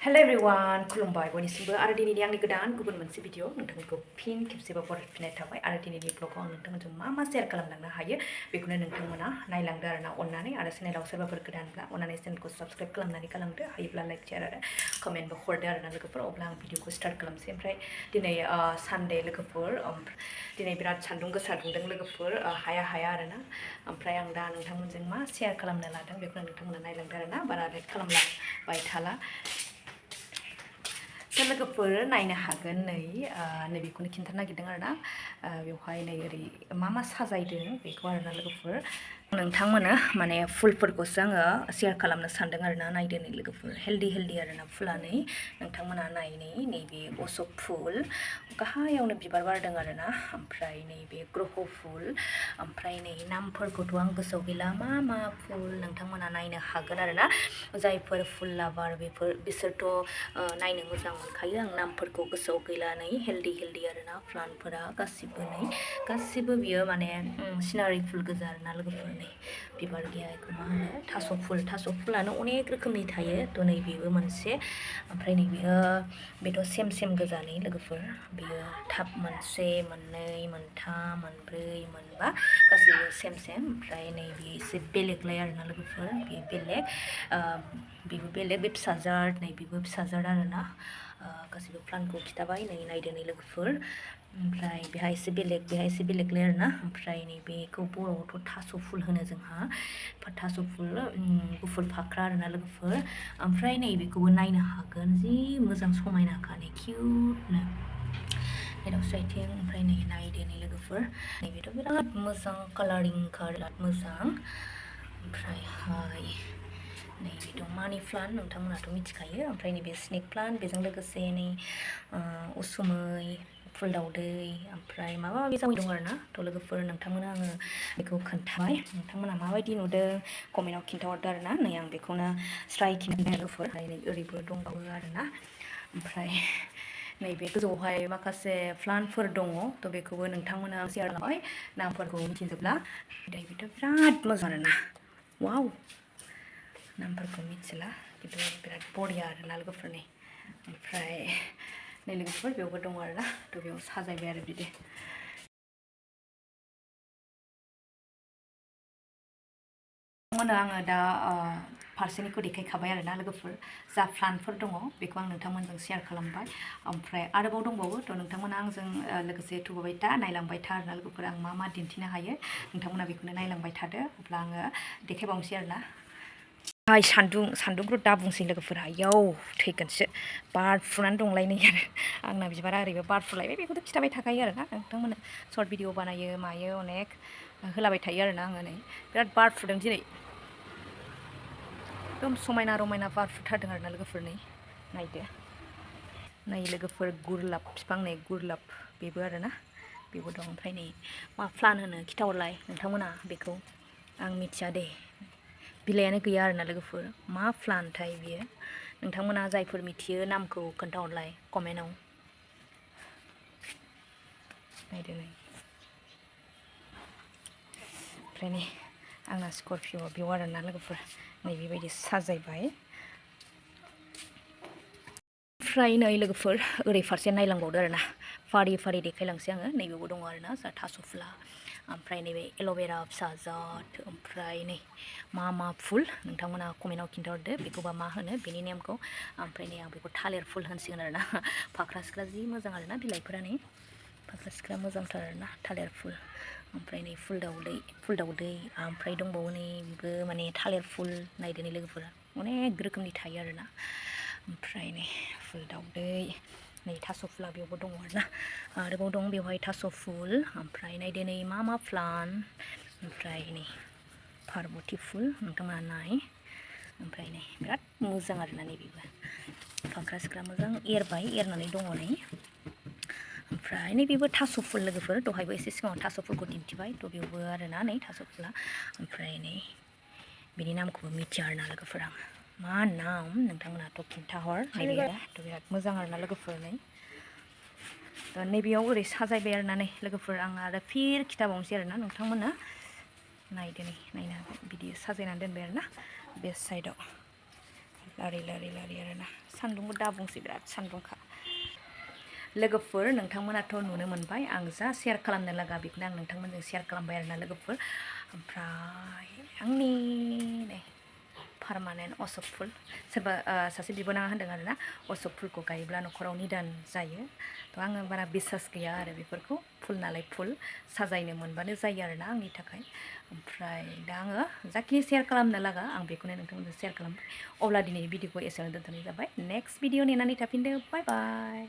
Hello everyone, खुलुमबाय बयनिसिमबो आरो दिनैनि आंनि गोदान गुबुन मोनसे भिडिअ नोंथांखौ फिन खेबसेबाव बरायफिननाय थाबाय आरो दिनैनि ब्लगआव आं नोंथांमोनजों मा शेयार खालामलांनो हायो बेखौनो नोंथांमोना नायलांदो आरोना अननानै आरो चेनेलाव सोरबाफोर गोदानब्ला अननानै चेनेलखौ साबस्क्राइब खालामनानै गालांदो हायोब्ला लाइक शेयार आरो कमेन्टबो हरदो आरोना लोगोफोर अब्ला आं भिडिअखौ स्टार्ट खालामसै ओमफ्राय दिनै सानडे लोगोफोर दिनै बिराद सान्दुं गोसा दुंदों लोगोफोर हाया आरोना ओमफ्राय आं दा नोंथांमोनजों मा शेयार खालामनो लादों बेखौनो नोंथांमोना नायलांदो आरोना बारा लेट खालामलांबाय थाला लोगोफोर नायनो हागोन नैबेखौनो खिन्थानो नागिरदों आरोना बेवहाय नै ओरै मा साजायदों बेखौ आरोना लोगोफोर नोंथांमोना माने फुलफोरखौसो आङो शेयार खालामनो सानदों आरोना नायदो नै लोगोफोर हेल्दी आरोना फुलानै नोंथांमोना नायनै नैबे अशक फुल गाहायावनो बिबार बारदों आरोना ओमफ्राय नैबे ग्रह फुल ओमफ्राय नै नामफोरखौथ' आं गोसोआव गैला मा फुल नोंथांमोना नायनो हागोन आरोना जायफोर फुल लाभार बिसोरथ' नायनो मोजां मोनखायो आं नामफोरखौ गोसोआव गैला नै हेल्दी आरोना प्लान्टफोरा गासिबो बियो माने सिनारि फुल गोजा आरोना लोगोफोर नै बिबार गैया बेखौ मा होनो थास' फुलानो अनेक रोखोमनि थायो थ' नै बेबो मोनसे ओमफ्राय नै बेथ' सेम गोजा नै लोगोफोर बेयो थाब मोनसे मोननै मोनथाम मोनब्रै मोनबा गासैबो सेम ओमफ्राय नै बेयो एसे बेलेगलाय आरोना लोगोफोर बेबो बेलेग बे फिसाजाद नै बेबो फिसाजाद आरोना गासैबो प्लान्टखौ खिथाबाय नै नायदो नै लोगोफोर ओमफ्राय बेहाय एसे बेलेगलाय आरोना ओमफ्राय नैबेखौ बर'आवथ' थास' फुल होनो जोंहा थास' फुल गुफुर फाख्रा आरोना लोगोफोर ओमफ्राय नैबेखौबो नायनो हागोन जि मोजां समायनाखा नै किउटनो हेदाव साइथिं ओमफ्राय नै नायदो नै लोगोफोर नैबेथ' बिराद मोजां कालारिंखा बिराद मोजां ओमफ्रायहाय नैबेथ' मानि प्लान्ट नोंथांमोनाथ' मिथिखायो ओमफ्राय नैबे स्नेक प्लान्ट बेजों लोगोसे नै उसुमै फुल दाउदै ओमफ्राय माबा जावै दं आरोना थ' लोगोफोर नोंथांमोना आङो बेखौ खोन्थाबाय नोंथांमोना माबायदि नुदों कमेन्टआव खिन्थाहरदो आरोना नै आं बेखौनो स्राय खिन्थाबाय लोगोफोर नै ओरैबो दंबावो आरोना ओमफ्राय नैबे गोजौआवहाय माखासे प्लान्टफोर दङ थ' बेखौबो नोंथांमोना शेयार खालामबाय नामफोरखौ मिथिजोबला बेथ' बिराद मोजां आरोना वाव नामफोरखौ मिथिला खिन्थु बिराद बरिया आरोना लोगोफोरनि ओमफ्राय नै लोगोफोर बेयावबो दङ आरोना थ' बेयाव साजायबाय आरो बिदि आङो दा फारसेनिखौ देखायखाबाय आरोना लोगोफोर जा प्लान्टफोर दङ बेखौ आं नोंथांमोनजों शेयार खालामबाय ओमफ्राय आरोबाव दंबावो थ' नोंथांमोना आंजों लोगोसे थुबोबाय था नायलांबाय था आरोना लोगोफोर आं मा दिन्थिनो हायो नोंथांमोना बेखौनो नायलांबाय थादो अब्ला आङो देखायबावनोसै आरोना सान्दुंखौ दा बुंसै लोगोफोरा आयौ थैगोनसो बारफुनानै दंलायनै आरो आंना बिबारा ओरैबो बारफुलायबाय बेखौथ' खिथाबाय थाखायो आरोना नोंथांमोना सर्ट भिडिअ बानायो मायो अनेक होलाबाय थायो आरोना आङो नै बिराद बारफुदों दिनै एकदम समायना रमायना बारफुथारदों आरोना लोगोफोर नै नायदो नै लोगोफोर गुरलाब बिफां नै गुरलाब बेबो आरोना बेबो दं ओमफ्राय नै मा प्लान होनो खिथाहरलाय नोंथांमोना बेखौ आं मिथिया दे बिलाइयानो गैया आरोना लोगोफोर मा प्लान्टथाय बियो नोंथांमोना जायफोर मिथियो नामखौ खोन्थाहरलाय कमेन्टआव नायदो नै ओमफ्राय नै आंना स्करपिअ बेयाव आरोना लोगोफोर नै बेबायदि साजायबाय ओमफ्राय नै लोगोफोर ओरै फारसे नायलांबावदो आरोना फारि देखायलांसै आङो नैबेयावबो दङ आरोना जा थास' फुला ओमफ्राय नैबे एल'भेरा फिसा जाद ओमफ्राय नै मा फुल नोंथांमोना कमेन्टआव खिन्थाहरदो बेखौबा मा होनो बेनि नेमखौ ओमफ्राय नै आं बेखौ थालिर फुल होनसिगोन आरोना फाख्रा सिख्रा जि मोजां आरोना बिलाइफोरा नै फाख्रा सिख्रा मोजांथार आरोना थालिर फुल ओमफ्राय नै फुल दाउदै ओमफ्राय दंबावो नै बेबो माने थालिर फुल नायदो नै लोगोफोरा अनेक रोखोमनि थायो आरोना ओमफ्राय नै फुल दाउदै नै थास' फुला बेयावबो दङ आरोना आरोबाव दं बेवहाय थास' फुल ओमफ्राय नायदो नै मा प्लान्ट ओमफ्राय नै पार्बति फुल नोंथांमोना नाय ओमफ्राय नै बिराद मोजां आरोना नै बेबो फाख्रा सिख्रा मोजां एरनानै दङ नै ओमफ्राय नै बेबो थास' फुल लोगोफोर दहायबो एसे सिगाङाव थास' फुलखौ दिन्थिबाय थ' बेयावबो आरोना नै थास' फुला ओमफ्राय नै बेनि नामखौबो मिथिया आरोना लोगोफोर आं मा नाम नोंथांमोनाथ' खिन्थाहर थ' बिराद मोजां आरोना लोगोफोर नै थ' नैबेयाव ओरै साजायबाय आरोना नै लोगोफोर आं आरो फिर खिथाबावनोसै आरोना नोंथांमोना नायदो नै नायनो हागोन बिदि साजायनानै दोनबाय आरोना बे साइडआव लारि आरोना सान्दुंबो दा बुंसै बिराद सान्दुंखा लोगोफोर नोंथांमोनाथ' नुनो मोनबाय आं जा शेयार खालामनो लागा बेखौनो आं नोंथांमोनजों शेयार खालामबाय आरोना लोगोफोर ओमफ्राय आंनि नै पारमानेन्ट अशक फुल सोरबा सासे बिबोनाङा होनदों आरोना अशक फुलखौ गायोब्ला न'खराव निदान जायो थ' आङो बारा बिसास गैया आरो बेफोरखौ फुल नालाय फुल साजायनो मोनबानो जायो आरोना आंनि थाखाय ओमफ्राय दा आङो जाखिनि शेयार खालामनो लागा आं बेखौनो नोंथांमोनजों शेयार खालामबाय अब्ला दिनैनि भिडिअखौ एसेयावनो दोनथ'नाय जाबाय नेक्स्ट भिडिअ नेनानै थाफिनदो बाय बाय